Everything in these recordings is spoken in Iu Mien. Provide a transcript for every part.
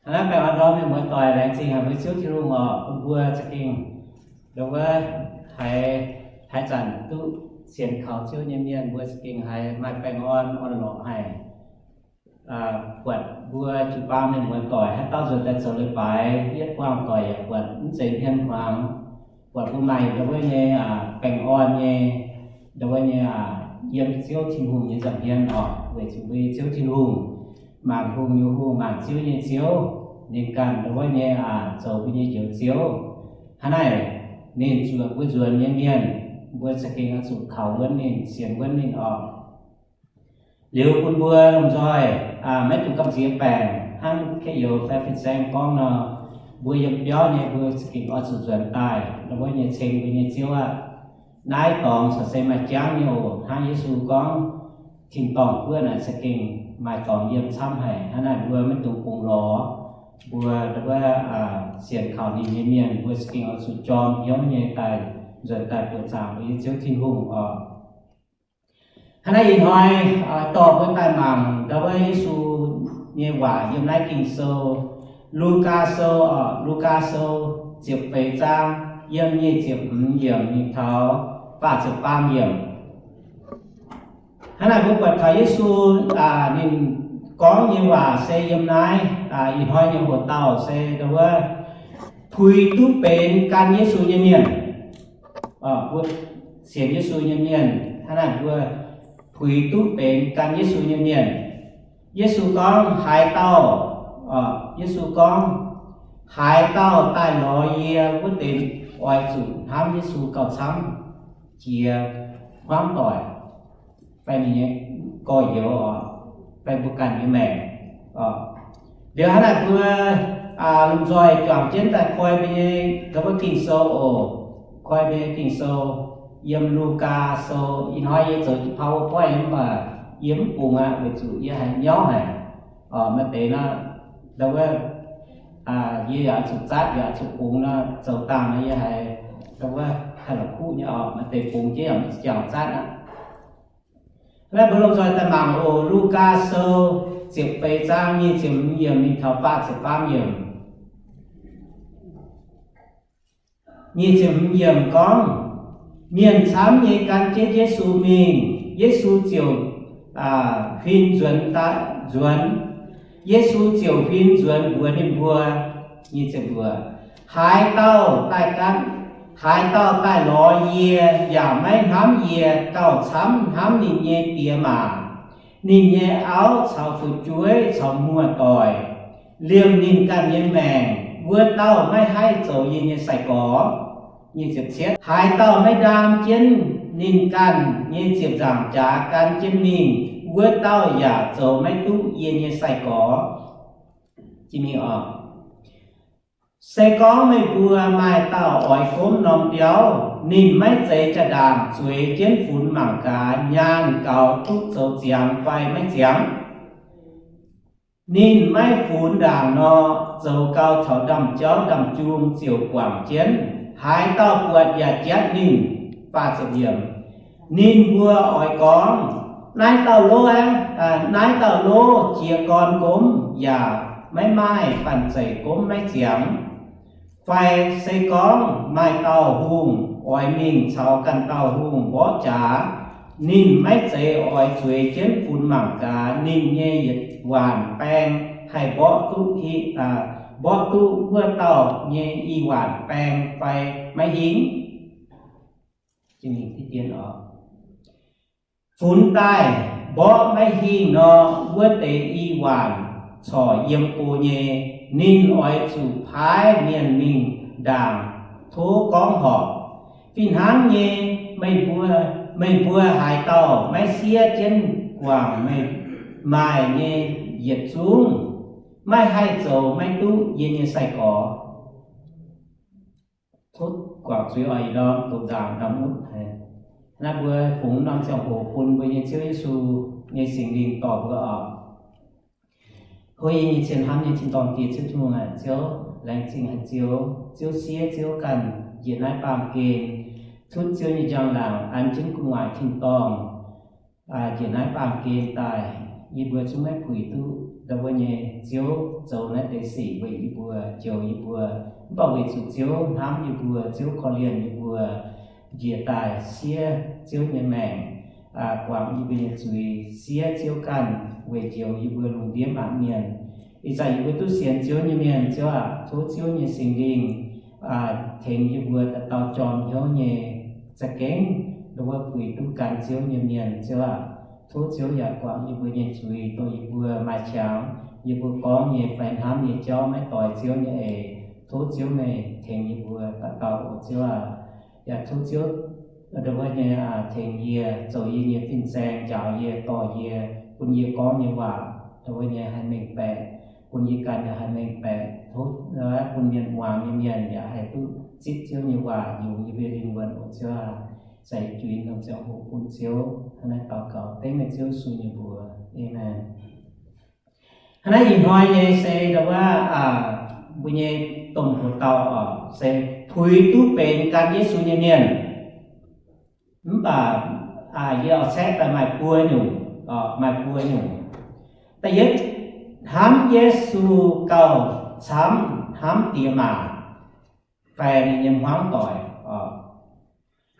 Hnangv naaiv baengh orn ndorm mienh muoz-doic, laengz zingh haic mbuo Ziouv Tin-Hungh oc, bun mbuo za'gengh ndau wuov haaix, haaix zanc duqv sienx kaux Ziouv nyei mienh, mbuo za'gengh haiz maaih baengh orn orn-lorqc haic. Buatc mbuo jiu-baang mienh muoz-doic haaix dauh nzuonx daaih zoux leiz-baaix, yietv buangh doic yaac buatc mv zeiz hmien hmuangx, buatc mbuo maaih ndau wuov nyei baengh orn nyei, ndau wuov nyei yiem Ziouv Tin-Hungh nyei nza'hmien oc, weic zuqc mbuo nyei Ziouv Tin-Hungh, maanc hungh nyei Hungh, maanc ziouv nyei Ziouv, ninh ganh ndau wuov nyei zoux mbuo nyei Njoux Ziouv. Hnangv naaic, ninh zuoqc mbuo nzuonx nyei mienh, mbuo za'gengh oix zuqc kaux wuonv ninh, sienx wuonv ninh oc. Liuz bun mbuo lomh nzoih maiv dungx gamh nziex baengc, hnangv Kay Youz fai Fin-Saeng gorngv nor, mbuo yiem biauv nyei mbuo za'gengh oix zuqc nzuonx daaih ndau wuov nyei ceng mbuo nyei Ziouv aqv. Naaiv dorngx corc se maaih jangv nyei oc. Hnangv Yesu gorngv, tin-dorngh guoqv naaic za'gengh maaih dorngx yiem camv haic. Hnangv naaic mbuo maiv dungx bungx lorz. Mbuo ndau wuov sienx kaux ninh nyei mienh, mbuo za'gengh oix zuqc jorm hnyouv nyei daaih nzuonx daaih buoqc zaangc mbuo nyei Ziouv Tin-Hungh oc. Hnangv naaiv ih hnoi dorh mbuo daaih mangc ndau wuov Yesu nyei waac yiem naaiv Ging-Sou, Lugaa Sou oc, Lugaa Sou ziepc feix zaang, yiem nyic ziepc hmz yiemc mingh taux faah ziepc faam yiemc. Hnangv naaic mbuo buatc taux Yesu ninh gorngv nyei waac se yiem naaiv ih hnoi nyei hoc dauh se ndau wuov puix duqv benx gan Yesu nyei mienh. Mbuo sienx Yesu nyei mienh, hnangv naaic mbuo puix duqv benx gan Yesu nyei mienh. Yesu gorngv, haaix dauh, Yesu gorngv, haaix dauh daaih lorz yie wuov deix oix zuqc hnamv Yesu gauh camv, jiex hmuangv doic, fai ninh nyei gorx-youz oc, fai mbuo ganh nyei maengc. Liuz hnangv naaic mbuo lomh nzoih juangc jienv daaih koi mbuo nyei ndau wuov Ging-Sou oc. Koi mbuo nyei Ging-Sou yiem Lugaa Sou. Ih hnoi yie zoux PowerPoint mv baac yie mv bungx aqv, weic zuqc yie haiz nyauv haic. Maaih deix nor, ndau wuov, yie yaac zuqc zatv, yaac zuqc bungx nor, zoux dangh nor yie haiz ndau wuov haih la'kuqv nyei oc. Maaih deix bungx jienv yaac mv jangx zatv aqv. Naaiv mbuo lomh nzoih daaih mangc oc. Lugaa Sou ziepc feix zaang nyic ziepc hmz yiemc mingh taux faah ziepc faam yiemc. Nyic ziepc hmz yiemc gorngv, mienh camv nyei gan jienv Yesu mingh, Yesu ziouc huin nzuonx daaih nzuonx. Yesu ziouc huin nzuonx mbuox ninh mbuo, nyic ziepc luoqc, haaix dauh daaih gan, haaix dauh daaih lorz yie yaac maiv hnamv yie gauh camv hnamv ninh nyei diex maac, ninh nyei auv caux fu'jueiv caux muoz-doic, liemh ninh ganh nyei maengc, wuov dauh maiv haih zoux yie nyei sai-gorx. Haaix dauh maiv ndaam jienv ninh ganh nyei ziepc nzaangc jaax gan jienv mingh, wuov dauh yaac zoux maiv duqv yie nyei sai-gorx. Se gorngv meih mbuo maaih dauh oix gomv norm biauv, ninh maiv zeiz jaa-ndaangc zueiz jienv funx mangc gaax nyaanh gaux duqv zoux ziangx fai maiv ziangx? Ninh maiv funx ndaangc nor, zoux gau taux ndaamv-jauv ndaamv-jung ziouc guangc jienv. Haaix dauh buatc yaac jatv ninh. Ninh mbuo oix gorngv, naaiv dauh lov, naaiv dauh lov jiez gorn gomv yaac maiv maaih banh zeic gomv maiv ziangx. Fai se gorngv maaih dauh hungh oix mingh caux ganh dauh hungh mborqv jaax, ninh maiv zeiz oix zueiz jienv funx mangc gaax ninh nyei yietc waanc baeng haih mborqv duqv, mborqv duqv wuov dauh nyei i waanc baeng fai maiv hingh? Funx daaih mborqv maiv hingh nor, wuov deix i waanc corc yiem go nyei. Ninh oix zuqc paaiv mienh mingh ndaangc tov gorngv horpc. Fih hnangv nyei, meih mbuo, meih mbuo haaix dauh maiv siev jienv guangc meih maaih nyei yietc zungv, maiv haih zoux maiv duqv yie nyei sai-gorx. Tov guangc zuiz oix ih norm doqc nzaangc norm mutv haic. Naaiv mbuo fungx norm ziangh hoc bun mbuo nyei Ziouv Yesu nyei Singx Lingh dorh mbuo oc. Hlo yie nyei cien hnamv nyei tin-dorngh Diex, Ziouv Tin-Hungh aac, Ziouv, laengz zingh haic Ziouv. Ziouv siev, Ziouv ganh njiec naaiv baamh gen, tutv Ziouv nyei njang-laangc an jienv gu'nguaaic tin-dorngh njiec naaiv baamh gen daaih. yie mbuo zungv maiv puix duqv ndau wuov nyei Ziouv zoux naaiv deix sic weic yie mbuo, njoux yie mbuo. Mv baac weic zuqc Ziouv hnamv yie mbuo, Ziouv korv-lienh yie mbuo, njiec daaih siev Ziouv nyei maengc, guangc yie mbuo nyei zuiz, siev Ziouv ganh weic njoux yie mbuo lungh ndiev maanc mienh. Ih zanc yie mbuo duqv sienx Ziouv nyei mienh, Ziouv aac, tov Ziouv nyei Singx Lingh tengx yie mbuo dauh dauh jorm hnyouv nyei za'gengh ndau wuov puix duqv gan Ziouv nyei mienh, Ziouv aac. Tov Ziouv yaac guangc yie mbuo nyei zuiz, dongh yie mbuo maaih qangx, yie mbuo gorngv nyei fai hnamv nyei jauv maiv doix Ziouv nyei eix. Tov Ziouv meih tengx yie mbuo dauh dauh oc, Ziouv aac. Yaac tov Ziouv ndau wuov nyei tengx yie, zoux yie nyei fin-saeng, njaaux yie, dorh yie, bun yie gorngv nyei waac ndau wuov nyei haih mengh baeqc, bun yie ganh yaac haih mengh baeqc. Tov bun mienh muangx nyei mienh yaac haih duqv zipv Ziouv nyei waac yungz yie mbuo lingh wuonh oc, Ziouv aac. Zai juix norm ziangh hoc bun Ziouv. Hnangv naaiv daux gaux dengv meih Ziouv Yesu nyei mbuox. Aamen. Hnangv naaiv ih hnoi nyei se ndau wuov mbuo nyei domh hoc dauh oc, se puix duqv benx gan Yesu nyei mienh. Mv baac yie oix caeqv daaih maaih buo nyungc, maaih buo nyungc. Da'yietv, hnamv Yesu gauh camv hnamv diex maac fai ninh nyei hmuangv doic.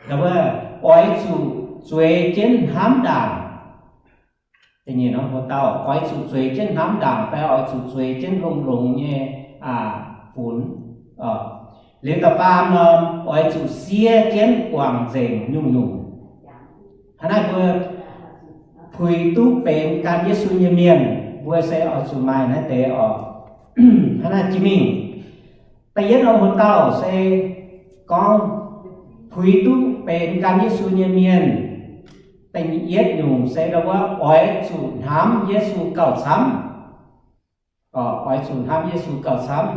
Ndau wuov, oix zuqc zueiz jienv hnamv ndaangc. Da'nyeic norm hoc dauh, oix zuqc zueiz jienv hnamv ndaangc fai oix zuqc zueiz jienv longx-longx nyei funx. Liuz da'faam norm, oix zuqc siev jienv guangc nzengc nyungc-nyungc. Hnangv naaiv mbuo puix duqv benx gan Yesu nyei mienh, mbuo se oix zuqc maaih naaiv deix oc. Hnangv naaiv jiex mingh. Da'yietv norm hoc dauh se gorngv puix duqv benx gan Yesu nyei mienh. Da'yietv nyungc se ndau wuov oix zuqc hnamv Yesu gauh camv. Oix zuqc hnamv Yesu gauh camv,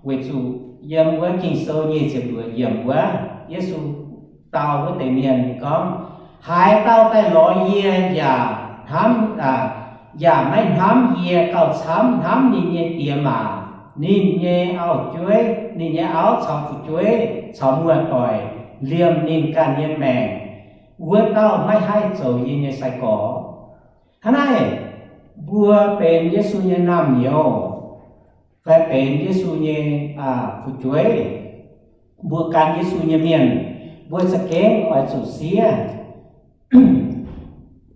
weic zuqc yiem wuov Ging-Sou nyic ziepc luoqc yiemc wuov, Yesu dau wuov deix mienh gorngv, haaix dauh daaih lorz yie yaac hnamv, yaac maiv hnamv yie gauh camv hnamv ninh nyei diex maac, ninh nyei auv-jueiv, ninh nyei auv caux fu'jueiv caux muoz-doic, liemh ninh ganh nyei maengc, wuov dauh maiv haih zoux yie nyei sai-gorx. Hnangv naaiv, mbuo benx Yesu nyei naamh nyouz, fai benx Yesu nyei fu'jueiv, mbuo gan Yesu nyei mienh, mbuo za'gengh oix zuqc siev.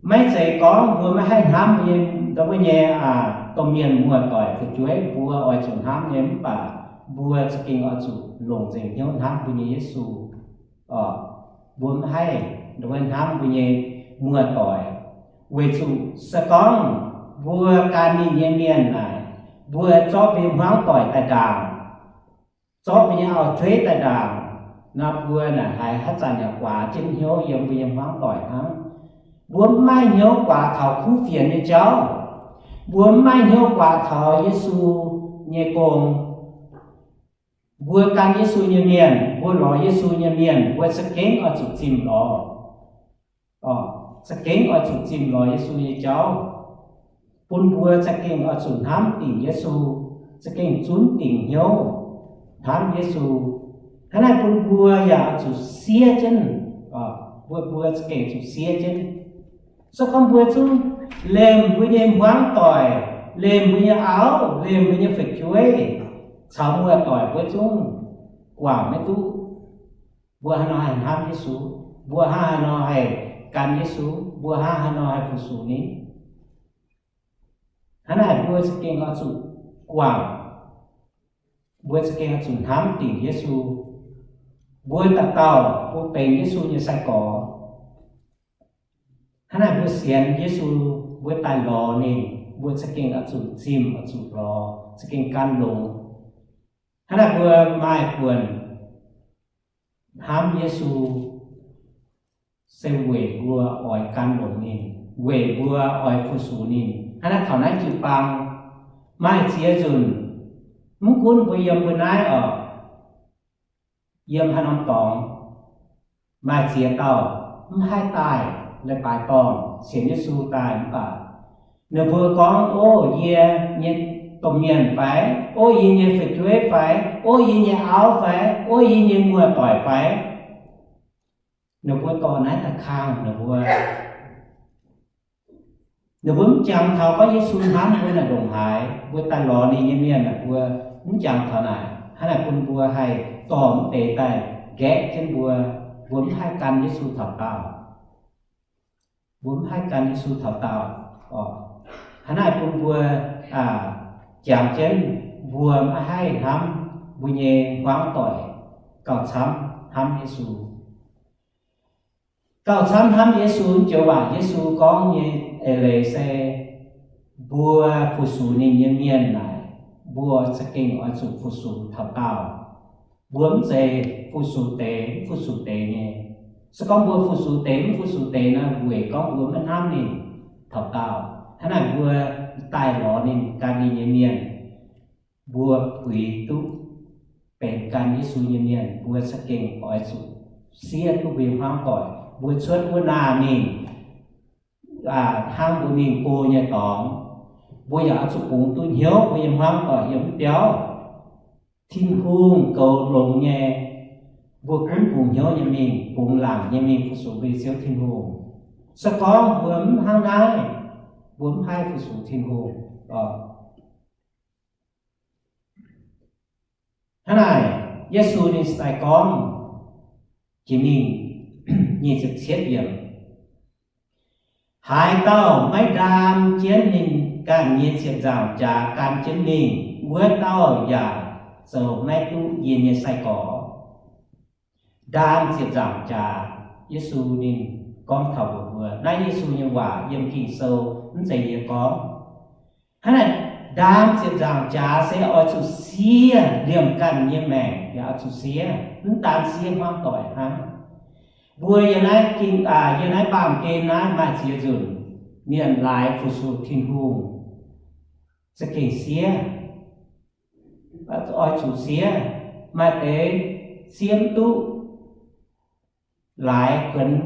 Maiv zeiz gorngv mbuo maiv haih hnamv nyei, ndau wuov nyei domh mienh muoz-doic fu'jueiv mbuo oix zuqc hnamv nyei, mv baac mbuo za'gengh oix zuqc longc nzengc hnyouv hnamv mbuo nyei Yesu. Mbuo maiv haih ndau wuov hnamv mbuo nyei muoz-doic, weic zuqc se gorngv mbuo gan ninh nyei mienh naaic, mbuo zorqv mbuo nyei hmuangv doic daaih ndaangc, zorqv mbuo nyei auv-jueiv daaih ndaangc, nor mbuo naaic haiz haaix zanc yaac guaax jienv hnyouv yiem mbuo nyei hmuangv doic hnangv. Mbuo maiv maaih hnyouv guaax taux kuv fienx nyei jauv. Mbuo maiv maaih hnyouv guaax taux Yesu nyei gong. Mbuo gan Yesu nyei mienh, mbuo lorz Yesu nyei mienh, mbuo za'gengh oix zuqc zimh lorz. Za'gengh oix zuqc zimh lorz Yesu nyei jauv, bun mbuo za'gengh oix zuqc hnamv dingc Yesu, za'gengh zunv dingc hnyouv hnamv Yesu. Hnangv naaiv bun mbuo yaac oix zuqc siev jienv, mbuo, mbuo za'gengh zuqc siev jienv. Se gorngv mbuo zungv lemh mbuo nyei hmuangv doic, lemh mbuo nyei auv, lemh mbuo nyei fu'jueiv caux muoz-doic mbuo zungv guangc maiv duqv, mbuo hnangv haaix nor haih hnamv Yesu? Mbuo hnangv haaix nor haih gan Yesu? Mbuo hnangv haaix nor haih fu-sux ninh? Hnangv naaic mbuo za'gengh oix zuqc guangc, mbuo za'gengh oix zuqc hnamv dingc Yesu. Mbuo dauh dauh mbuo benx Yesu nyei sai-gorx. Hnangv naaic mbuo sienx Yesu, mbuo daaih lorz ninh, mbuo za'gengh oix zuqc zimh, oix zuqc lorz, za'gengh gan longx. Hnangv naaic mbuo maaih buonc hnamv Yesu se weic mbuo oix gan longx ninh, weic mbuo oix fu-sux ninh. Hnangv naaiv taux naaiv jiu-baang maaih ziex nzunc, mv gunv mbuo yiem mbuo naaiv oc, yiem haaix norm dorngx, maaih ziex dauh mv haih daaih leiz-baaix dorngh sienx Yesu daaih mv baac ninh mbuo gorngv, ov, yie nyei domh mienh fai, ov, yie nyei fu'jueiv fai, ov, yie nyei auv fai, ov, yie nyei muoz-doic fai, ninh mbuo dorh naaiv daaih kangh ninh mbuo. Ninh mbuo mv jangx taux gorngv Yesu hnamv mbuo naaic ndongc haaix, mbuo daaih lorz ninh nyei mienh naaic, mbuo mv jangx taux naaic. Hnangv naaic bun mbuo haih dorh mv deix daaih nqaeqv jienv mbuo. Mbuo mv haih gan Yesu taux daauh. Mbuo mv haih gan Yesu taux daauh. Hnangv naaic bun mbuo jangx jienv mbuo maiv haih hnamv mbuo nyei hmuangv doic gauh camv hnamv Yesu. Gauh camv hnamv Yesu. Joux waac Yesu gorngv nyei eix leiz se, mbuo fu-sux ninh nyei mienh naaic, mbuo za'gengh oix zuqc fu-sux taux daauh. Mbuo mv zeiz fu-sux deix, mv fu-sux deix nyei. Se gorngv mbuo fu-sux deix, mv fu-sux deix nor, weic gorngv mbuo maiv hnamv ninh taux daauh. Hnangv naaic mbuo daaih lorz ninh, gan ninh nyei mienh, mbuo puix duqv benx gan Yesu nyei mienh, mbuo za'gengh oix zuqc siev duqv mbuo nyei hmuangv doic. Mbuo cuotv wuov naah mingh, hnangv mbuo mingh go nyei dorngx, mbuo yaac oix zuqc bungx duqv hnyouv mbuo nyei hmuangv doic yiem wuov biauv. Tin-Hungh goux longx nyei, mbuo gunv bungx hnyouv nyei mingh, bungx laangc nyei mingh fu-sux mbuo nyei Ziouv Tin-Hungh. Se gorngv mbuo mv hnangv naaiv, mbuo mv haih fu-sux Tin-Hungh. Hnangv naaic, Yesu ninh daaih gorngv jiex mingh nyic ziepc cietv yiemc, haaix dauh maiv ndaam jienv ninh ganh nyei ziepc nzaangc jaax gan jienv mingh, wuov dauh yaac zoux maiv duqv yie nyei sai-gorx. Ndaam ziepc nzaangc jaax, Yesu ninh gorngv taux mbuox mbuo. Naaiv Yesu nyei waac yiem Ging-Sou, mv zeiz yie gorngv. Hnangv naaic, ndaam ziepc nzaangc jaax se oix zuqc siev, liemh ganh nyei maengc yaac oix zuqc siev, mv daan siev hmuangv doic hnangv. Mbuo yiem naaiv, yiem naaiv baamh gen naaiv maaih ziex nzunc mienh laaix fu-sux Tin-Hungh za'gengh siev, oix zuqc siev. Maaih deix siev mv duqv, laaix kuonx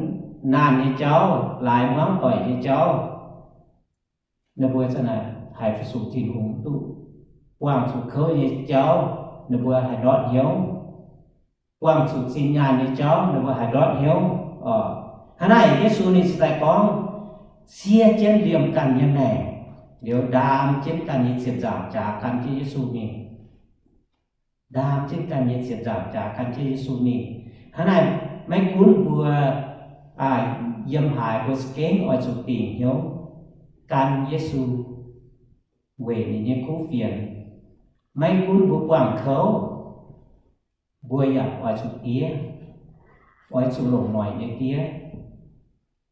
naanh nyei jauv, laaix hmuangv doic nyei jauv, ninh mbuo za'naaic haiz fu-sux Tin-Hungh mv duqv. Buangh zuqc kouv nyei jauv, ninh mbuo haih ndortv hnyouv. Buangh zuqc zinh nyaanh nyei jauv, ninh mbuo haih ndortv hnyouv. Hnangv naaic, Yesu ninh cingx daaih gorngv, siev jienv liemh ganh nyei maengc, liuz ndaam jienv ganh nyei ziepc nzaangc jaax gan jienv Yesu mingh. Ndaam jienv ganh nyei ziepc nzaangc jaax gan jienv Yesu mingh. Hnangv naaic, maiv gunv mbuo yiem haaix, mbuo za'gengh oix zuqc dingc hnyouv gan Yesu weic ninh nyei kuv fienx. Maiv gunv mbuo buangh kouv, mbuo yaac oix zuqc diev, oix zuqc longc noic nyei diev.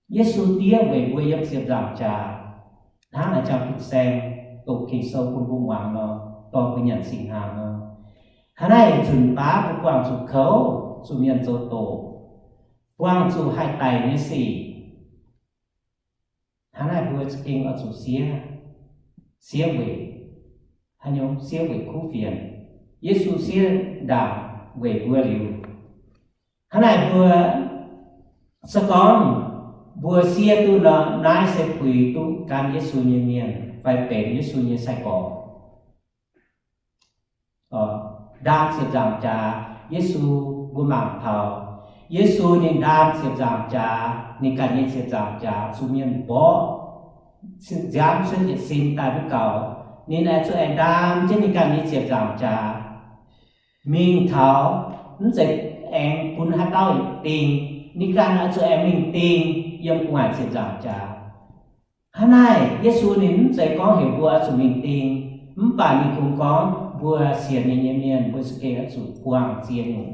Yesu diev weic mbuo yiem ziepc nzaangc jaax, hnangv naaic ziangh fin-saeng doqc Ging-Sou bun mbuo muangx nor, dorh mbuo nyanc singx hnaangx nor. Hnangv naaic, nzunc baav mbuo buangh zuqc kouv, zuqc mienh zoux doqc, buangh zuqc haih daic nyei sic, hnangv naaic mbuo za'gengh oix zuqc siev, siev weic, haaix nyungc, siev weic kuv fienx. Yesu siev ndaangc weic mbuo liuz. Hnangv naaic mbuo se gorngv mbuo siev duqv nor, naaiv se puix duqv gan Yesu nyei mienh fai benx Yesu nyei sai-gorx. Ndaam ziepc nzaangc jaax, Yesu, mbuo mangc taux Yesu ninh ndaam ziepc nzaangc jaax, ninh ganh nyei ziepc nzaangc jaax zuqc mienh mborqv, nziaamv cuotv yietc sin daaih duqv gaux. Ninh aengx zuqc aengx ndaam jienv ninh ganh nyei ziepc nzaangc jaax mingh taux, mv zeiz aengx bun haaix dauh dingh, ninh ganh oix zuqc aengx mingh dingh yiem gu'nguaaic ziepc nzaangc jaax. Hnangv naaic, Yesu ninh mv zeiz gorngv heuc mbuo oix zuqc mingh dingh, mv baac ninh kungx gorngv mbuo sienx ninh nyei mienh, mbuo za'gengh oix zuqc buangh ziex nyungc.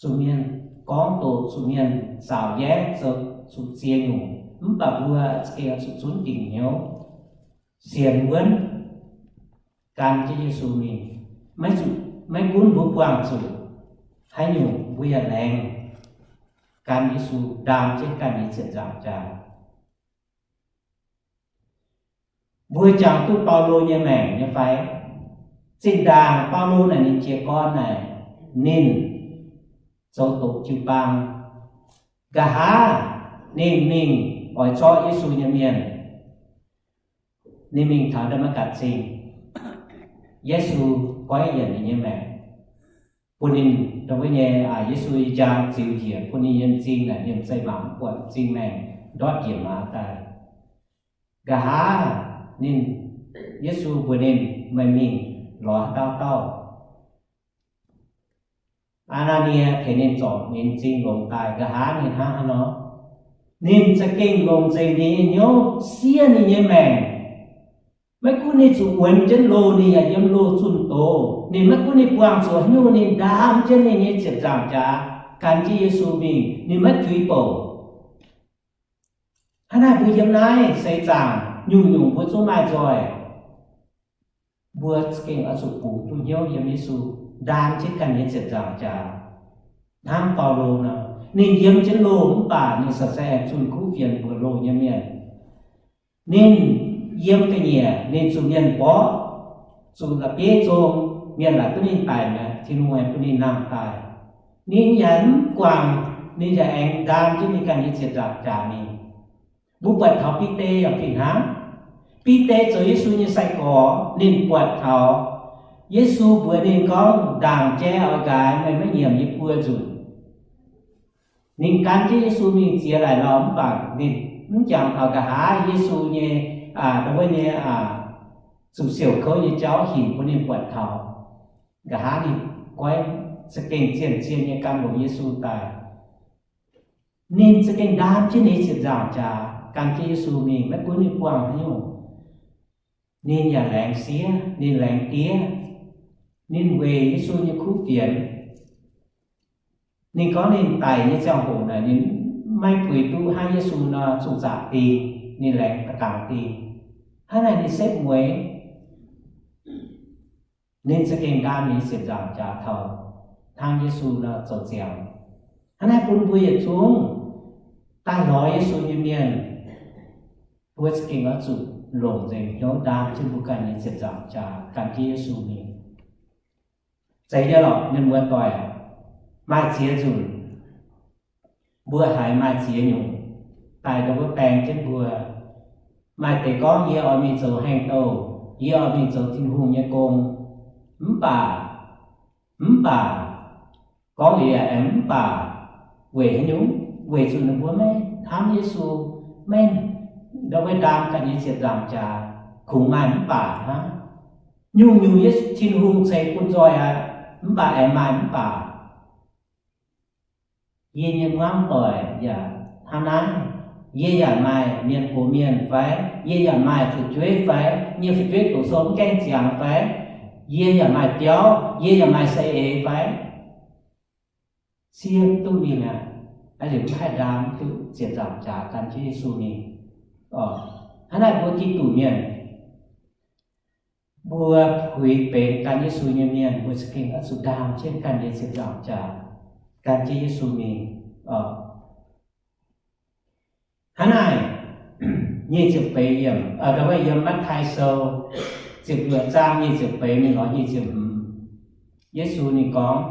Zuqc mienh gorngv doqc, zuqc mienh saauc yaev, zoux zuqc ziex nyungc, mv baac mbuo za'gengh oix zuqc zunv dingc hnyouv, sienx wuonv, gan jienv Yesu mingh. Maiv gunv mbuo buangh zuqc haaix nyungc, mbuo yaac laengz gan Yesu, ndaam jienv ganh nyei ziepc nzaangc jaax. Mbuo jangx duqv Baulo nyei maengc nyei fai? Zinh ndaangc Baulo naaic ninh jiez gorn naaic, ninh zoux doqc jiu-baang. Nqa'haav ninh mingh oix zorqv Yesu nyei mienh, ninh mingh taux Ndaa^matv^gatc Zingh, Yesu goiv yienc ninh nyei maengc, bun ninh dongh wuov nyei, Yesu nyei njang ziux njiec bun ninh nyei m'zing naaic, ninh m'zei mangc mv buatc, m'zing maengc ndortv njiec maaz daaih. Nqa'haav ninh, Yesu mbuox ninh, meih mingh lorz haaix dauh dauh. Aa^naa^nie tengx ninh zorc nyei m'zing longx daaih. Nqa'haav ninh hnangv haaix nor? Ninh za'gengh longc nzengc ninh nyei hnyouv siev ninh nyei maengc. Maiv gunv ninh zuqc wuonx jienv loh, ninh yaac yiem loh zunh doz. Ninh maiv gunv ninh buangh zuqc haaix nyungc, ninh ndaam jienv ninh nyei ziepc nzaangc jaax gan jienv Yesu mingh, ninh maiv tuix bouc. Hnangv naaic mbuo yiem naaiv seix zaangc nyungc-nyungc mbuo zungv maaih nzoih. Mbuo za'gengh oix zuqc bungx duqv hnyouv yiem Yesu, ndaam jienv ganh nyei ziepc nzaangc jaax. Hnangv Baulo nor, ninh yiem jienv loh mv baac ninh sa se aengx zunh kuv fienx mbuox loh nyei mienh. Ninh yiem ga'nyiec, ninh zuqc mienh mborqv, zuqc la'bieiv zong, mienh laaic duqv ninh daic mi'aqv, Tin-Hungh aengx bun ninh nangh daaih. Ninh yaac mv guangc, ninh yaac aengx ndaam jienv ninh ganh nyei ziepc nzaangc jaax mingh. Mbuo buatc taux Bide yaac fih hnangv. Bide zoux Yesu nyei sai-gorx, ninh buatc taux Yesu mbuox ninh gorngv, ndaangc jai oix nqaaix, meih maiv nyiemc yie buo nzunc. Ninh gan jienv Yesu mingh ziex laaic lauh mv baac ninh mv jangx taux nqa'haav Yesu nyei, aa, wuov nyei, aa, zuqc siouc kouv nyei jauv hinc bun ninh buatc taux. Nqa'haav ninh goiv za'gengh zien-zien nyei gan longx Yesu daaih. Ninh za'gengh ndaam jienv ninh ziepc nzaangc jaax gan jienv Yesu mingh, maiv gunv ninh buangh haaix nyungc. Ninh yaac laengz siev, ninh laengz diev, ninh weic Yesu nyei kuv fienx. Ninh gorngv ninh daic nyei ziangh hoc naaic ninh maiv puix duqv hnangv Yesu nor zungh zaangc ding, ninh laengz da'gangx ding. Hnangv naaic ninh setv mueiz, ninh za'gengh ndaam ninh ziepc nzaangc jaax taux hnangv Yesu nor zoux ziangx. Hnangv naaic bun mbuo yietc zungv daaih lorz Yesu nyei mienh, mbuo za'gengh oix zuqc longc nzengc hnyouv ndaam jienv mbuo ganh nyei ziepc nzaangc jaax gan jienv Yesu mingh. Zeiz nyei lorqc, mienh muoz-doic, maaih ziex nzunc mbuo haiz maaih ziex nyungc daaih ndongc wuov baeng jienv mbuo. Maaih deix gorngv, yie oix mingh zoux haengh douh, yie oix mingh zoux Tin-Hungh nyei gong. Mv baac, mv baac, gorngv liuz aengx mv baac, weic haaix nyungc? Weic zuqc ninh mbuo maiv hnamv Yesu, maiv ndongc wuov ndaam ganh nyei ziepc nzaangc jaax. Kungx maaih mv baac hnangv. Nyungc-nyungc Yesu, Tin-Hungh ceix bun nzoih aqv, mv baac aengx maaih mv baac. Yie nyei hmuangv doic yaac hnangv naaiv. Yie yaac maaih mienh gox mienh fai? Yie yaac maaih fu'jueiv fai? Yie nyei fu'jueiv doqc sou mv gaengh ziangx fai? Yie yaac maaih biauv, yie yaac maaih saeng-eix fai? Siev duqv mingh aqv. Aa, liuz mv haih ndaam duqv ziepc nzaangc jaax gan jienv Yesu mingh. Hnangv naaic mbuo Giduc mienh, mbuo puix benx gan Yesu nyei mienh, mbuo za'gengh oix zuqc ndaam jienv ganh nyei ziepc nzaangc jaax gan jienv Yesu mingh. Hnangv naaic, nyic ziepc feix yiemc, aa, yiem Matv^tai Sou ziepc luoqc zaang nyic ziepc feix mingh lorz nyic ziepc hmz, Yesu ninh gorngv,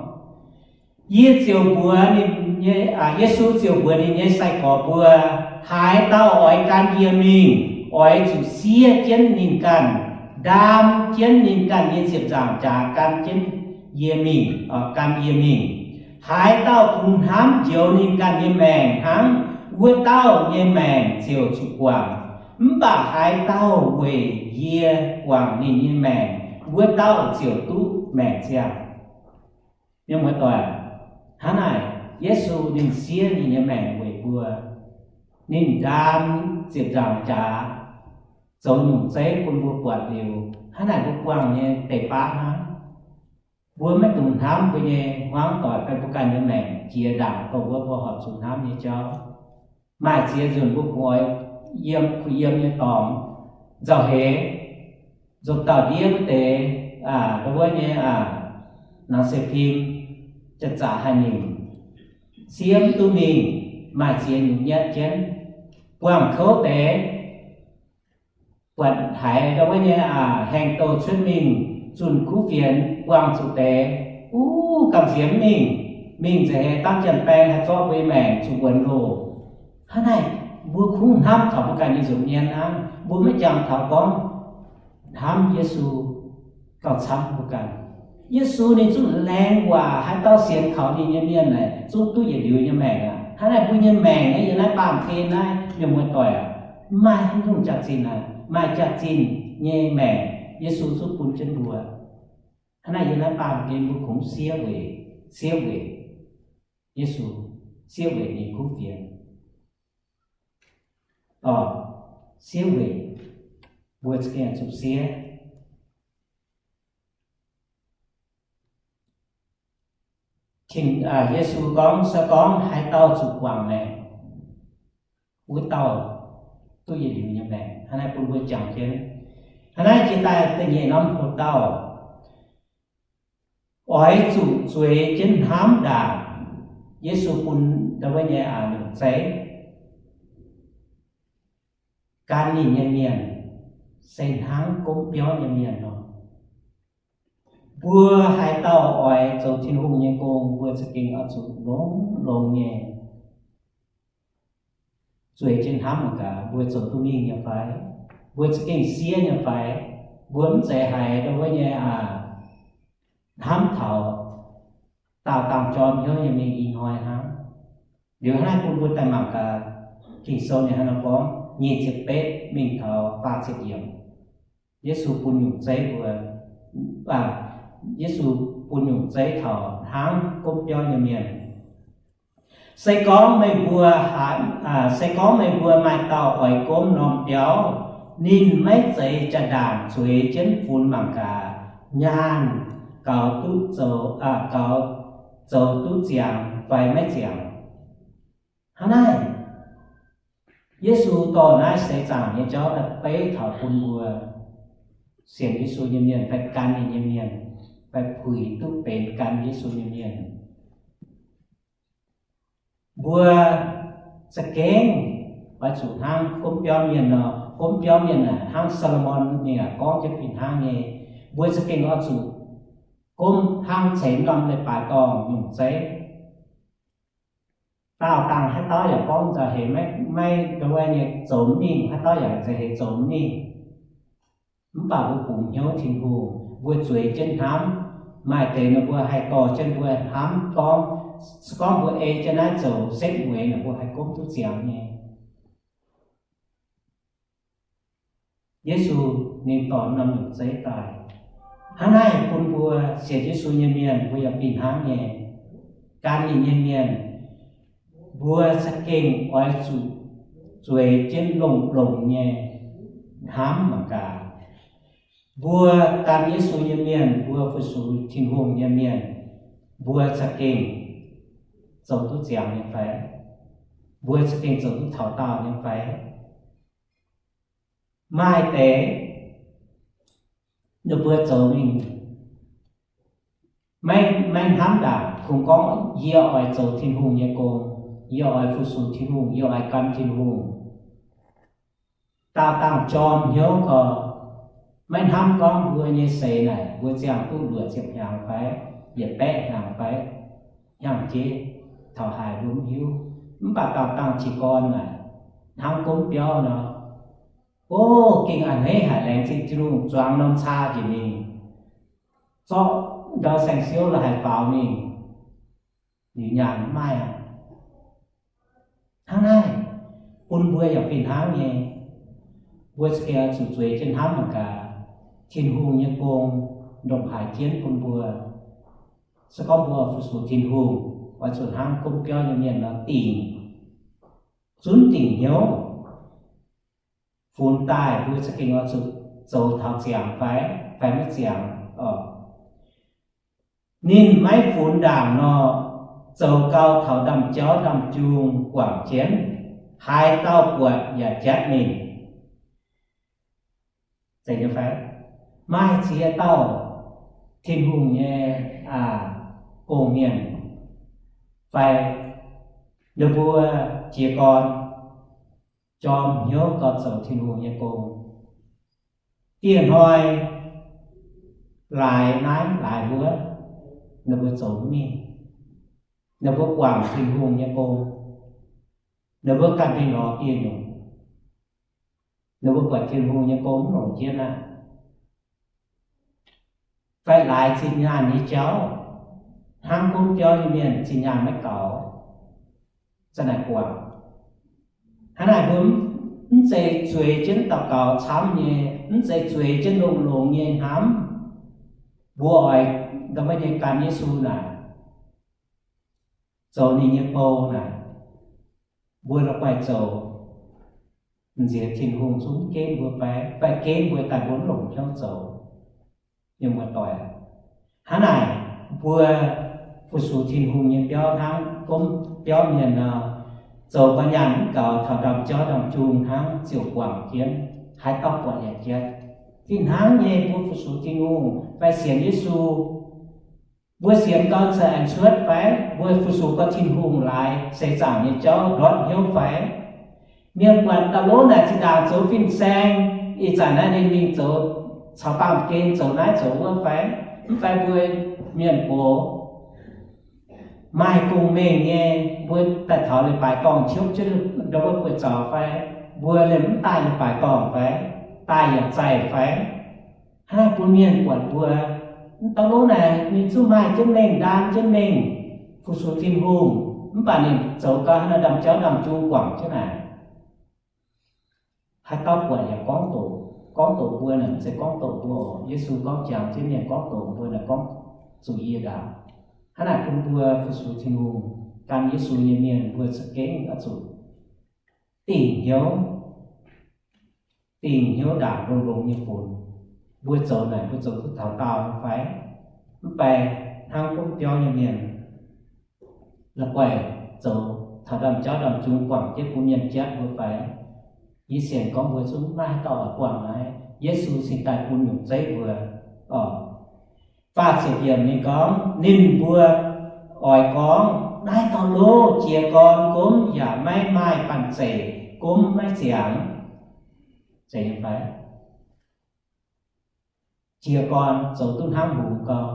yie ziouc mbuox ninh nyei, aa, Yesu ziouc mbuox ninh nyei sai-gorx mbuo, haaix dauh oix gan yie mingh, oix zuqc siev jienv ninh ganh, ndaam jienv ninh ganh nyei ziepc nzaangc jaax gan jienv yie mingh, gan yie mingh. Haaix dauh kungx hnamv njoux ninh ganh nyei maengc hnangv, wuov dauh nyei maengc ziouc zuqc guangc. Mv baac haaix dauh weic yie guangc ninh nyei maengc, wuov dauh ziouc duqv maengc ziangh. Mienh muoz-doic, hnangv naaic Yesu ninh siev ninh nyei maengc weic mbuo. Ninh ndaam ziepc nzaangc jaax zoux nyungc zeiv bun mbuo buatc liuz, hnangv naaic mbuo buangh nyei deix baav hnangv. Mbuo maiv dungx hnamv mbuo nyei hmuangv doic fai mbuo ganh nyei maengc jiex ndaangc dongh wuov mbuo horpc zuqc hnamv nyei jauv. Maaih ziex nzunc mbuo kungx oix yiem kuh yiem nyei dorngx, nzauh heix, nzopv dauh ndiev wuov deix, wuov nyei nangc siec pim, jaav zaqc haih nyunc, siev mv duqv mingh, maaih ziex nyungc nyatv jienv. Buangh kouv deix, buatc haiz wuov nyei haengh douh cuotv mingh zunh kuv fienx buangh zuqc deix, uv, gamh nziex mv mingh, mingh nzengc heix dangv janx-baeng haih zorqv mbuo nyei maengc zuqc wuonx loh. Hnangv naaic, mbuo kungx hnamv taux mbuo ganh nyei nza'hmien hnangv, mbuo maiv jangx taux gorngv hnamv Yesu gauh camv mbuo ganh. Yesu ninh zungv laengz waac haaix dauh sienx kaux ninh nyei mienh naaic zungv duqv yietc liuz nyei maengc aqv. Hnangv naaic mbuo nyei maengc naaiv yiem naaiv baamh gen naaiv, mienh muoz-doic aac, Mv maaih haaix nyungc jaax-zinh aqv. Maaih jaax-zinh nyei maengc Yesu zungv bun jienv mbuo. Hnangv naaic yiem naaiv baamh gen mbuo kungx siev weic, siev weic Yesu, siev weic ninh kuv fienx. Orqc, siev weic, mbuo za'gengh zuqc siev. Tin, Yesu gorngv, se gorngv haaix dauh zuqc guangc maengc, wuov dauh duqv yietc liuz nyei maengc. Hnangv naaiv bun mbuo jangx jienv. Hnangv naaiv jiex daaih da'nyeic norm hoc dauh, oix zuqc zueiz jienv hnamv ndaangc Yesu bun ndau wuov nyei aac nyungc zeiv. Gan ninh nyei mienh se hnangv gomv biauv nyei mienh nor. Mbuo haaix dauh oix zoux Tin-Hungh nyei gong, mbuo za'gengh oix zuqc longx-longx nyei zueiz jienv hnamv mangc gaax mbuo zoux duqv mingh nyei fai, mbuo za'gengh siev nyei fai. Mbuo mv zeiz haiz ndau wuov nyei aac, hnamv taux daauh dangh jorm hnyouv nyei mingh ih hnoi hnangv. Liuz hnangv naaiv bun mbuo daaih mangc gaax Ging-Sou ninh hnangv nor gorngv nyic ziepc betv mingh taux faah ziepc yiemc. Yesu bun nyungc zeiv mbuo, Yesu bun nyungc zeiv taux hnangv gomv biauv nyei mienh. Se gorngv meih mbuo, se gorngv meih mbuo maaih dauh oix gomv norm biauv, ninh maiv zeiz jaa-ndaangc zueiz jienv funx mangc gaax nyaanh gaux duqv zoux, gaux zoux duqv ziangx fai maiv ziangx. Hnangv naaiv, Yesu dorh naaiv seix zaangc nyei jauv daaih beiv taux bun mbuo sienx Yesu nyei mienh fai gan ninh nyei mienh, fai puix duqv benx gan Yesu nyei mienh. Mbuo za'gengh oix zuqc hnangv gomv biauv mienh nor. Gomv biauv mienh aah, hnangv Saa^lo^morn ninh yaac gorngv jienv fih hnangv nyei. Mbuo za'gengh oix zuqc gomv hnangv ceix norm leiz-baaix dorngh nyungc zeiv. Daauh dangh haaix dauh yaac gorngv nzauh heix maiv, maiv ndau wuov nyei zoux mingh, haaix dauh yaac nzauh heix zoux mingh. Mv baac mbuo bungx hnyouv Tin-Hungh, mbuo zueiz jienv hnamv. Maaih deix ninh mbuo haih dorh jienv mbuo hnamv gorngv, se gorngv mbuo ei jienv naaiv zoux setv mueiz nor, mbuo haih gomv duqv ziangx nyei. Yesu ninh dorh norm nyungc zeiv daaih. Hnangv naaiv bun mbuo sienx Yesu nyei mienh, mbuo yaac fih hnangv nyei. Gan ninh nyei mienh, mbuo za'gengh oix zuqc zueiz jienv longx-longx nyei hnamv mangc gaax. Mbuo gan Yesu nyei mienh, mbuo fu-sux Tin-Hungh nyei mienh, mbuo za'gengh zoux duqv ziangx nyei fai? Mbuo za'gengh zoux duqv taux daauh nyei fai? Maaih deix ninh mbuo zoux mingh maiv, maiv hnamv ndaangc, kungx gorngv, yie oix zoux Tin-Hungh nyei gong, yie oix fu-sux Tin-Hungh, yie oix gan Tin-Hungh. Daauh dangh jorm hnyouv gau, maiv hnamv gorngv mbuo nyei seix naaic mbuo ziangh duqv luoqc ziepc hnyangx fai, yietc baeqv hnyangx fai, hnyangx-jeiv taux haaix mbuo mv hiuv. Mv baac daauh dangh jiez gorn naaic, hnangv gomv biauv nor, o, gengh a'hneiv haic, laengz zingh Tin-Hungh zuangx norm caa njiec mingh, zorqv ndau saeng-siouv la'haiz faaux mingh, liuz nyaanh mv maaih aqv. Hnangv naaiv, bun mbuo yaac fih hnangv nyei. Mbuo za'gengh oix zuqc zueiz jienv hnamv mangc gaax, Tin-Hungh nyei gong ndongc haaix jienv bun mbuo. Se gorngv mbuo fu-sux Tin-Hungh, oix zuqc hnangv gomv biauv nyei mienh nor dingc, zunv dingc hnyouv, funx daaih mbuo za'gengh oix zuqc zoux taux ziangx fai, fai maiv ziangx oc. Ninh maiv funx ndaangc nor, zoux gau taux ndaamv-jauv ndaamv-jung guangc jienv, haaix dauh buatc yaac jatv ninh. Zeiz nyei fai? Maaih ziex dauh Tin-Hungh nyei, aa, gong-mienh fai ninh mbuo jiez gorn jorm hnyouv gau zoux Tin-Hungh nyei gong. Dieh hnoi laaix naaiv laaix wuov, ninh mbuo zoux mingh. Ninh mbuo guangc Tin-Hungh nyei gong. Ninh mbuo ganh mingh lorz dieh nyungc. Ninh mbuo buatc Tin-Hungh nyei gong mv longc jienv aqv. Fai laaix zinh nyaanh nyei jauv, hnangv gomv biauv nyei mienh zinh nyaanh maiv gaux, za'naaic guangc. Hnangv naaic mbuo mv Mv zeiz zueiz jienv daux gaux camv nyei, mv zeiz zueiz jienv longx-longx nyei hnamv. Mbuo oix ndau wuov nyei gan Yesu naaic, zoux ninh nyei bou naaic, mbuo la'guaih zoux nziex Tin-Hungh zungv gengh mbuo fai, fai gengh mbuo daaih mbuo mv longc hnyouv zoux nyei muoz-doic. Hnangv naaic, mbuo fu-sux Tin-Hungh nyei biauv hnangv gomv biauv mienh nor, zoux ga'nyaanh mv gaux taux ndamv jauv ndamv jung hnangv ziouc guangc jienv, haaix dauh buatc yaac jatv. Fih hnangv nyei, mbuo fu-sux Tin-Hungh fai sienx Yesu, mbuo sienx gau ceix aengx cuotv fai? Mbuo fu-sux gau Tin-Hungh laaix seix zaangc nyei jauv ndortv hnyouv fai? Mienh buatc dauh lov naaic zinh ndaangc zoux fin-saeng, ih zanc naaiv ninh mingh zoux caux baamh gen zoux naaiv zoux wuov fai? Mv fai mbuo mienh gox maaih gong-mengh nyei, mbuo daaih taux leiz-baaix dorngh ciopv jienv ndau wuov buoz-zaux fai? Mbuo liemh mv daaih leiz-baaix dorngh fai? Daaih yaac zaih fai? Hnangv naaic bun mienh buatc mbuo, mv dauh lov naaic ninh zungv maaih jienv mengh, ndaan jienv mengh, fu-sux Tin-Hungh, mv baac ninh zoux gau hnangv naaiv ndamv jauv ndamv jung guangc jienv naaic. Haaix dauh buatc yaac gorngv doqc, gorngv doqc mbuo naaic, mv zeiz gorngv doqc mbuo oc. Yesu gorngv jangx jienv mienh gorngv doqc mbuo naaic, gorngv zuqc yie ndaangc. Hnangv naaic bun mbuo fu-sux Tin-Hungh, gan Yesu nyei mienh mbuo za'gengh oix zuqc dingc hnyouv, dingc hnyouv ndaangc longx-longx nyei funx. Mbuo zoux naaic mbuo zoux duqv taux daauh nyei fai? Mv fai hnangv gomv biauv nyei mienh la'guaih zoux taux ndamv jauv ndamv jung guangc jienv bun mienh jatv mbuo fai? Yie sienx gorngv mbuo zungv maiv haaix dauh oix guangc naaiv. Yesu cingx daaih bun nyungc zeiv mbuo oc. Faah ziepc yiemc ninh gorngv, ninh mbuo oix gorngv, naaiv dauh lov jiez gorn gomv yaac maiv maaih banh zeic, gomv maiv ziangx. Zeiz nyei fai? Jiez gorn zoux duqv hnangv hungx gau,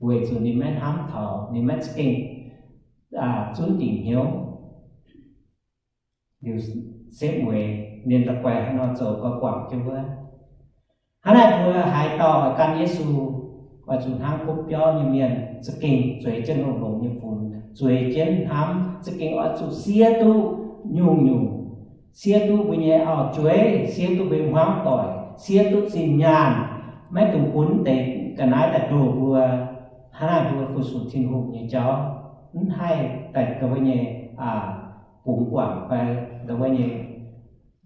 weic zuqc ninh maiv hnamv taux, ninh maiv za'gengh zunv dingc hnyouv. Liuz setv mueiz ninh la'guaih haaix nor zoux gau guangc jienv wuov. Hnangv naaic mbuo haaix dauh oix gan Yesu, oix zuqc hnangv gomv biauv nyei mienh za'gengh zueiz jienv longx-longx nyei funx, zueiz jienv hnamv, za'gengh oix zuqc siev duqv nyungc-nyungc, siev duqv mbuo nyei auv-jueiv, siev duqv mbuo hmuangv doic, siev duqv zinh nyaanh, maiv dungx bun deix ga'naaiv daaih ndoh mbuo. Hnangv naaic mbuo fu-sux Tin-Hungh nyei jauv mv haih daaih ndau wuov nyei bungx guangc fai ndau wuov nyei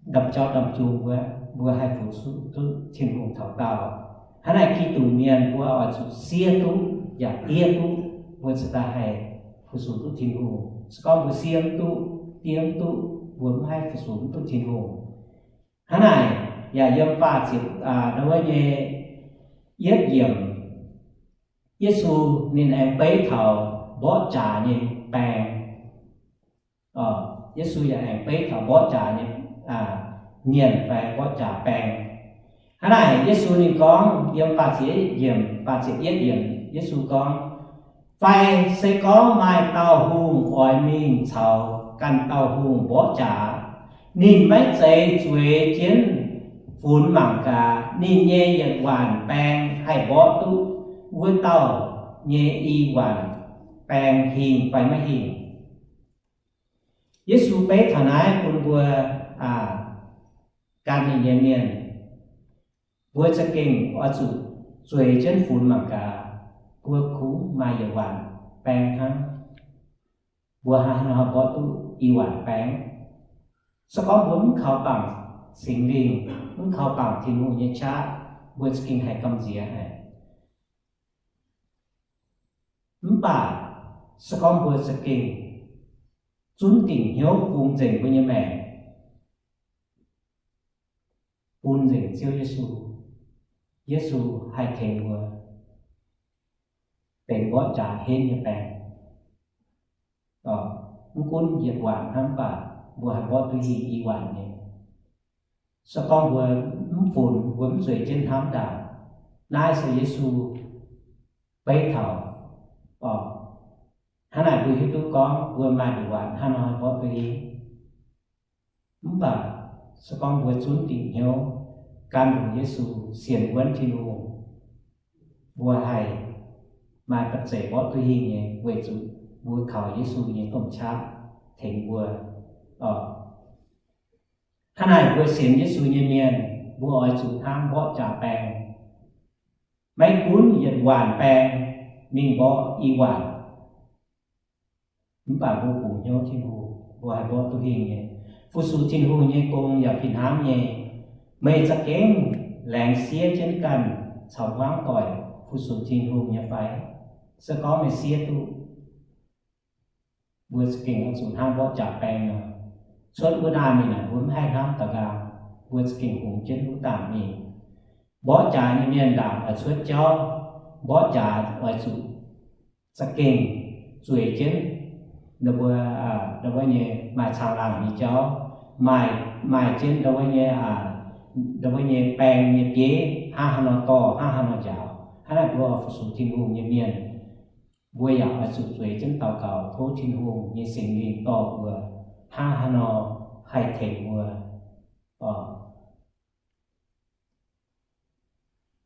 ndamv jauv ndamv jung wuov, mbuo haih fu-sux duqv Tin-Hungh taux daauh. Hnangv naaic Giduc mienh mbuo oix zuqc siev duqv yaac diev duqv, mbuo cingx daaih haih fu-sux duqv Tin-Hungh. Se gorngv mbuo siev mv duqv, diev mv duqv, mbuo mv haih fu-sux mv duqv Tin-Hungh. Hnangv naaic yaac yiem faah ziepc, ndau wuov nyei yietv yiemc, Yesu ninh aengx beiv taux mborqv jaax nyei baeng. Yesu yaac aengx beiv taux mborqv jaax nyei mienh fai mborqv jaax baeng. Hnangv naaic Yesu ninh gorngv yiem faah ziepc yietv yiemc, faah ziepc yietv yiemc, Yesu gorngv, fai se gorngv maaih dauh hungh oix mingh caux ganh dauh hungh mborqv jaax, ninh maiv zeiz zueiz jienv funx mangc gaax ninh nyei yietc waanc baeng haih mborqv duqv wuov dauh nyei i waanc baeng hingh fai maiv hingh. Yesu beiv taux naaiv bun mbuo gan ninh nyei mienh, mbuo za'gengh oix zuqc zueiz jienv funx mangc gaax, mbuo kungx maaih yietc waanc baeng hnangv. Mbuo haaix nor mborqv duqv i waanc baeng? Se gorngv mbuo mv kaux bangc Singx Lingh, mv kaux bangc Tin-Hungh nyei qaqv, mbuo za'gengh haiz gamh nziex haic. Mv baac se gorngv mbuo za'gengh zunv dingc hnyouv bungx nzengc mbuo nyei maengc, bun nzengc Ziouv Yesu, Yesu haih tengx mbuo benx mborqv jaax henv nyei baeng. Mv gunv yietc waanc hnangv, mv baac mbuo haih mborqv duqv hingh i waanc nyei. Se gorngv mbuo mv funx, mbuo mv zueiz jienv hnamv ndaangc, naaiv se Yesu beiv taux oc. Hnangv naaic mbuo hiuv duqv gorngv mbuo maaih nduqc waanc hnangv nor mborqv duqv hingh. Mv baac se gorngv mbuo zunv dingc hnyouv gan longx Yesu, sienx wuonv Tin-Hungh, mbuo haih maaih ba'zeic mborqv duqv hingh nyei, weic zuqc mbuo kaux Yesu nyei domh qaqv tengx mbuo oc. Hnangv naaic mbuo sienx Yesu nyei mienh, mbuo oix zuqc hnangv mborqv jaax baeng, maiv gunv yietc waanc baeng mingh mborqv i waanc. Mv baac mbuo bungx hnyouv Tin-Hungh, mbuo haih mborqv duqv hingh nyei. Fu-sux Tin-Hungh nyei gong yaac fih hnangv nyei. Meih za'gengh laengz siev jienv ganh caux hmuangv doic fu-sux Tin-Hungh nyei fai? Se gorngv meih siev duqv, mbuo za'gengh oix zuqc hnangv mborqv jaax baeng nor. Cuotv wuov naaiv mingh naaic, mbuo mv haih hnamv daux nqaang, mbuo za'gengh hungx jienv wuov dangc mingh. Mborqv jaax nyei mienh ndaangc oix cuotv jauv, mborqv jaax oix zuqc za'gengh zueiz jienv ndau wuov, ndau wuov nyei maaih caangh laangh nyei jauv, maaih, maaih jienv ndau wuov nyei, ndau wuov nyei baeng nyei bieiv hnangv haaix nor dorh, hnangv haaix nor njaaux. Hnangv naaic mbuo fu-sux Tin-Hungh nyei mienh, mbuo yaac oix zuqc zueiz jienv daux gaux tov Tin-Hungh nyei Singx Lingh dorh mbuo hnangv haaix nor haih tengx mbuo.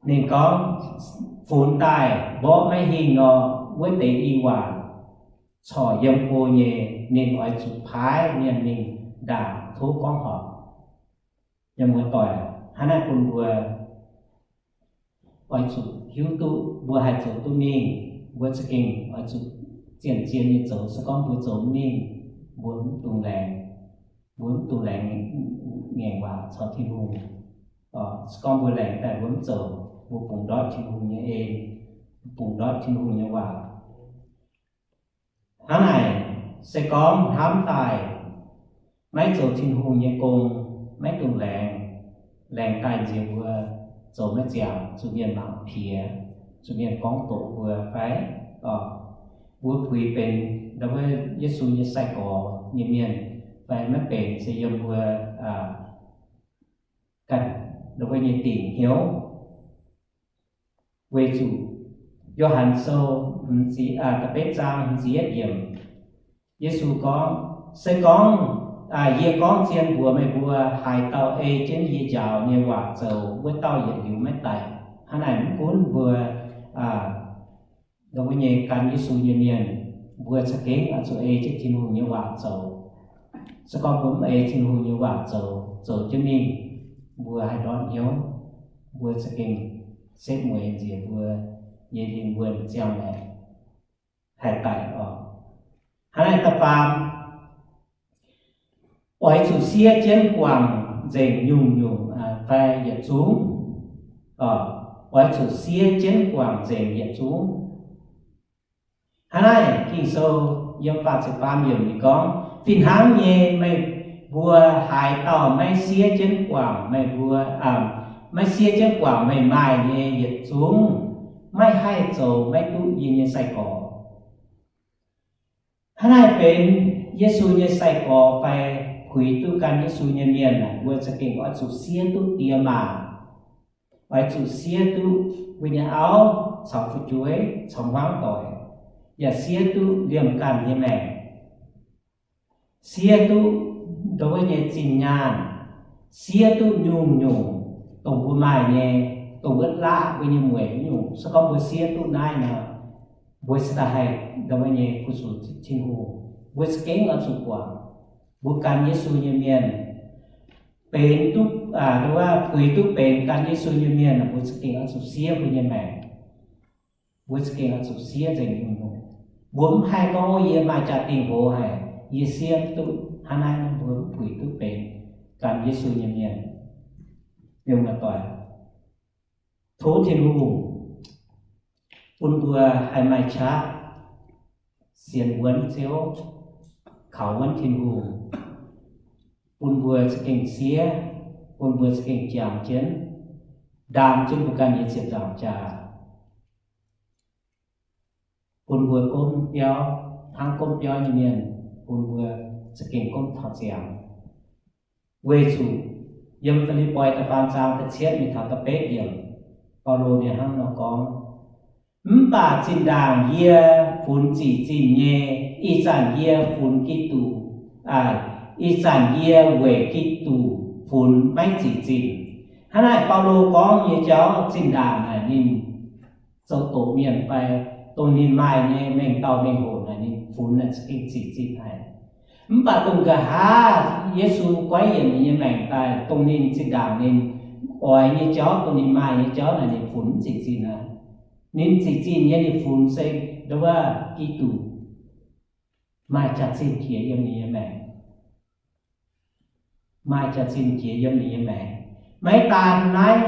Ninh gorngv, funx daaih mborqv maiv hingh nor, wuov deix i waanc corc yiem go nyei, ninh oix zuqc paaiv mienh mingh ndaangc tov gorngv horpc. Mienh muoz-doic, hnangv naaiv bun mbuo oix zuqc hiuv duqv mbuo haih zoux duqv mingh, mbuo za'gengh oix zuqc zien-zien nyei zoux. Se gorngv mbuo zoux mingh, mbuo mv dungx laengz, mbuo mv dungx laengz ngaengc waac caux Tin-Hungh. Se gorngv mbuo laengz daaih mbuo mv zoux, mbuo bungx ndortv Tin-Hungh nyei en, bungx ndortv Tin-Hungh nyei waac. Hnangv naaic, se gorngv hnamv daaih maiv zoux Tin-Hungh nyei gong, maiv dungx laengz, laengz daaih nziex mbuo zoux maiv ziangx, zuqc mienh mangc piex, zuqc mienh gorngv doqc mbuo fai? Mbuo puix benx ndau wuov Yesu nyei sai-gorx nyei mienh fai maiv benx, se yiem mbuo ganh ndau wuov nyei dingc hnyouv. Weic zuqc Yo^han Sou da'betv zaang hmz ziepc yietv yiemc, Yesu gorngv, se gorngv yie gorngv zien mbuox meih mbuo, haaix dauh ei jienv yie njaaux nyei waac zoux, wuov dauh yietc liuz maiv daic. Hnangv naaic mv gunv mbuo ndau wuov nyei gan Yesu nyei mienh, mbuo za'gengh oix zuqc ei jienv Tin-Hungh nyei waac zoux. Se gorngv mbuo mv ei Tin-Hungh nyei waac zoux, zoux jienv mingh, mbuo haih ndortv hnyouv, mbuo za'gengh setv mueiz nziex mbuo nyei lingh wuonh ziangh maengc haih daic oc. Hnangv naaic da'faam, oix zuqc siev jienv guangc nzengc nyungc-nyungc fai yietc zungv. Oix zuqc siev jienv guangc nzengc yietc zungv. Hnangv naaic Ging-Sou yiem faah ziepc faam yiemc ninh gorngv, fih hnangv nyei, meih mbuo haaix dauh maiv siev jienv guangc meih mbuo, maiv siev jienv guangc meih maaih nyei yietc zungv, maiv haih zoux maiv duqv yie nyei sai-gorx. Hnangv naaic benx Yesu nyei sai-gorx fai puix duqv gan Yesu nyei mienh, mbuo za'gengh oix zuqc siev duqv diex maac, oix zuqc siev duqv mbuo nyei auv caux fu'jueiv caux hmuangv doic, yaac siev duqv liemh ganh nyei maengc, siev duqv ndau wuov nyei zinh nyaanh, siev duqv nyungc-nyungc dongh mbuo maaih nyei, dongh wuov laqv mbuo nyei mueic nyungc. Se gorngv mbuo siev duqv naaiv nor, mbuo se daaih haih ndau wuov nyei fu-sux Tin-Hungh. Mbuo za'gengh oix zuqc guangc, mbuo gan Yesu nyei mienh, benx duqv, ndau wuov puix duqv benx gan Yesu nyei mienh, mbuo za'gengh oix zuqc siev mbuo nyei maengc. Mbuo za'gengh oix zuqc siev nzengc nyungc-nyungc. Mbuo mv haih gorngv, yie maaih jaa-dingh hoz haic, yie siev duqv hnangv naaiv, mbuo mv puix duqv benx gan Yesu nyei mienh. Mienh muoz-doic, tov Tin-Hungh bun mbuo haih maaih qaqv sienx wuonv Ziouv, kaux wuonv Tin-Hungh, bun mbuo za'gengh siev, bun mbuo za'gengh jangx jienv, ndaam jienv mbuo ganh nyei ziepc nzaangc jaax, bun mbuo gomv biauv, hnangv gomv biauv nyei mienh, bun mbuo za'gengh gomv taux ziangx. Weic zuqc yiem Fi^lipv^poi da'faam zaang da'cietv mingh taux da'betv yiemc, Baulo ninh hnangv nor gorngv, mv baac zinh ndaangc yie funx zic zinh nyei, ih zanc yie funx Giduc, ih zanc yie weic Giduc funx maiv zic zinh. Hnangv naaic Baulo gorngv nyei jauv zinh ndaangc naaic ninh zoux doqc mienh fai dongh ninh maaih nyei mengh dauh mengh hoc naaic ninh funx naaic za'gengh zic zinh haic. Mv baac dongh nqa'haav Yesu goiv yienc ninh nyei maengc daaih, dongh ninh zinh ndaangc ninh oix nyei jauv, dongh ninh maaih nyei jauv naaic ninh funx mv zic zinh aqv. Ninh zic zinh nyei ninh funx se ndo wuov Giduc maaih jaax-zinh jiex yiem ninh nyei maengc. Maaih jaax-zinh jiex yiem ninh nyei maengc. Maiv daan naaiv,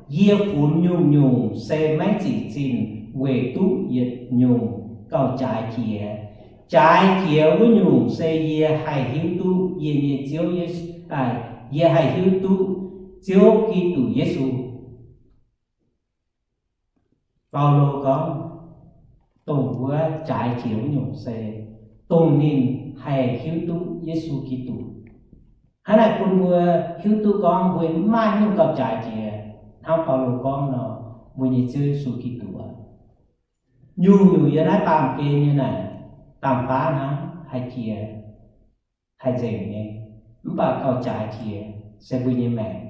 yie funx nyungc-nyungc se maiv zic zinh weic duqv yietc nyungc gauh jaaix jiex. Jaaix jiex wuov nyungc se yie haih hiuv duqv yie nyei Ziouv Yesu, yie haih hiuv duqv Ziouv Giduc Yesu. Baulo gorngv, dongh wuov jaaix jiex wuov nyungc se dongh ninh haih hiuv duqv Yesu Giduc. Hnangv naaic bun mbuo hiuv duqv gorngv mbuo maaih nyungc gauh jaaix jiex. Hnangv Baulo gorngv nor, mbuo nyei Ziouv Yesu Giduc aqv. Nyungc-nyungc yiem naaiv baamh gen nyei naaic, dangh baav hnangv haih jiex, haih nzengc nyei. Mv baac gauh jaaix jiex se mbuo nyei maengc.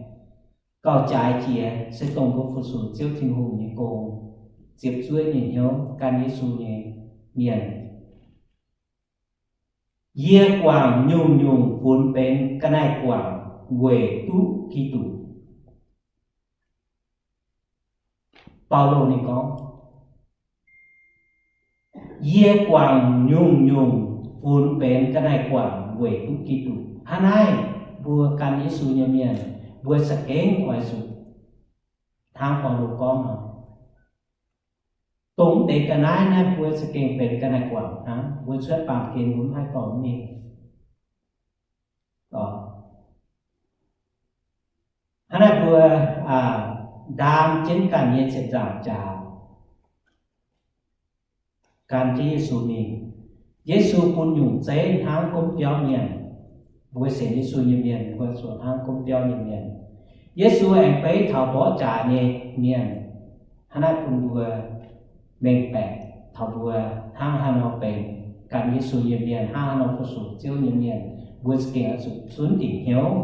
Gauh jaaix jiex se dongh mbuo fu-sux Ziouv Tin-Hungh nyei gong, ziepc zuoqv nyei hnyouv gan Yesu nyei mienh. Yie guangc nyungc-nyungc funx benx ga'naaiv guangc weic duqv Giduc. Baulo ninh gorngv, yie guangc nyungc-nyungc funx benx ga'naaiv guangc weic duqv Giduc. Hnangv naaiv, mbuo gan Yesu nyei mienh, mbuo za'gengh oix zuqc hnangv Baulo gorngv nor, dongh deix ga'naaiv naaiv mbuo za'gengh benx ga'naaiv guangc hnangv. Mbuo cuotv baamh gen mbuo mv haih dorh mingh. Hnangv naaiv mbuo ndaam jienv ganh nyei ziepc nzaangc jaax gan jienv Yesu mingh. Yesu bun nyungc zeiv hnangv gomv biauv mienh. Mbuo sienx Yesu nyei mienh mbuo zuqc hnangv gomv biauv nyei mienh. Yesu aengx beiv taux mborqv jaax nyei mienh. Hnangv naaiv bun mbuo mengh baeqc taux mbuo hnangv haaix nor benx gan Yesu nyei mienh, hnangv haaix nor fu-sux Ziouv nyei mienh, mbuo za'gengh oix zuqc zunv dingc hnyouv.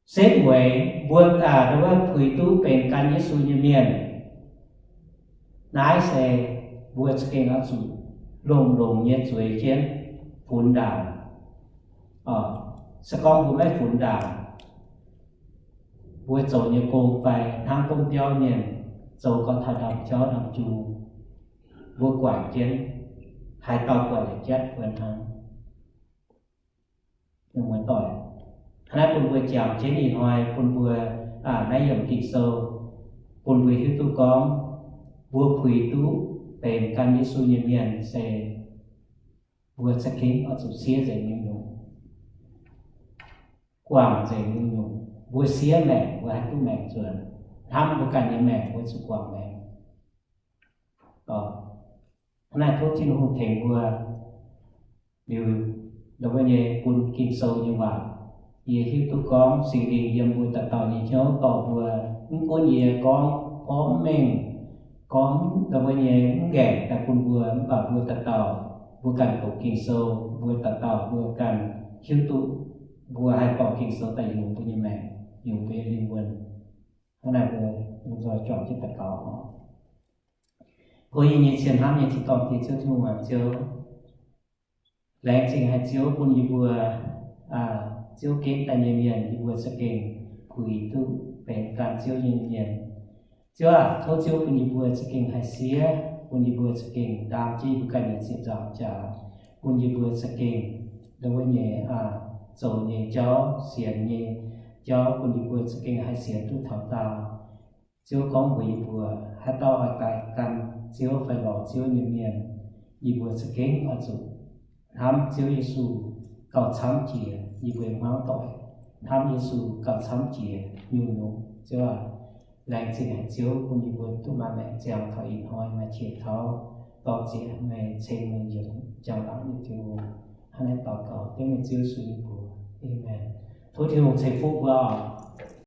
Se weic mbuo aa, ndo wuov puix duqv benx gan Yesu nyei mienh, naaiv se mbuo za'gengh oix zuqc longx-longx nyei zueiz jienv funx ndaangc. Se gorngv mbuo maiv funx ndaangc, mbuo zoux nyei gong fai hnangv gomv biauv mienh zoux gau taux ndaamv-jauv ndaamv-jung, mbuo guangc jienv, haaix dauh buatc yaac jatv mbuo hnangv. Hnangv naaiv bun mbuo jangx jienv ih hnoi bun mbuo naaiv yiemc Ging-Sou, bun mbuo hiuv duqv gorngv mbuo puix duqv benx gan Yesu nyei mienh se mbuo za'gengh oix zuqc siev nzengc nyungc-nyungc, guangc nzengc nyungc-nyungc. Mbuo siev maengc, mbuo haih duqv maengc nzuonx. Hnamv mbuo ganh nyei maengc, mbuo zuqc guangc maengc. Hnangv naaiv tov Tin-Hungh tengx mbuo liuz, ndo wuov nyei bun Ging-Sou nyei waac, yie hiuv duqv gorngv Singx Lingh yiem mbuo dauh dauh nyei hnyouv dorh mbuo. Mv gunv yie gorngv porv mv mengh, gorngv ndo wuov nyei mv ngaengc daaih bun mbuo, mv baac mbuo dauh dauh, mbuo ganh doqc Ging-Sou, mbuo dauh dauh mbuo ganh hiuv duqv, mbuo haih dorh Ging-Sou daaih yungz mbuo nyei maengc, yungz mbuo nyei lingh wuonh. Hnangv naaiv mbuo lomh nzoih juangc jienv daux gaux oc. Go yie nyei cien hnamv nyei Tin-Dorngh Diex, Ziouv Tin-Hungh, Ziouv, laengz zingh haic Ziouv bun yie mbuo Ziouv gengh daaih nyei mienh, yie mbuo za'gengh puix duqv benx gan Ziouv nyei mienh. Ziouv aac, tov Ziouv bun yie mbuo za'gengh haih siev, bun yie mbuo za'gengh ndaam jienv yie mbuo ganh nyei ziepc nzaangc jaax, bun yie mbuo za'gengh ndo wuov nyei zoux nyei jauv, sienx nyei jauv, bun yie mbuo za'gengh haih sienx duqv taux dau. Ziouv gorngv mbuox yie mbuo, haaix dauh oix daaih gan Ziouv fai lorz Ziouv nyei mienh, yie mbuo za'gengh oix zuqc hnamv Ziouv Yesu gauh camv jiex yie mbuo hmuangv doic, hnamv Yesu gauh camv jiex nyungc-nyungc. Ziouv aac, laengz zingh haic Ziouv bun yie mbuo duqv maaih maengc ziangh taux ih hnoi, maaih qiex tauv dorh zieqc meih, ceng meih njiec njang-laangc nyei Tin-Hungh. Hnangv naaiv daux gaux dengv meih Ziouv Yesu nyei mbuox. Aamen. Tov Tin-Hungh ceix fuqv mbuo oc.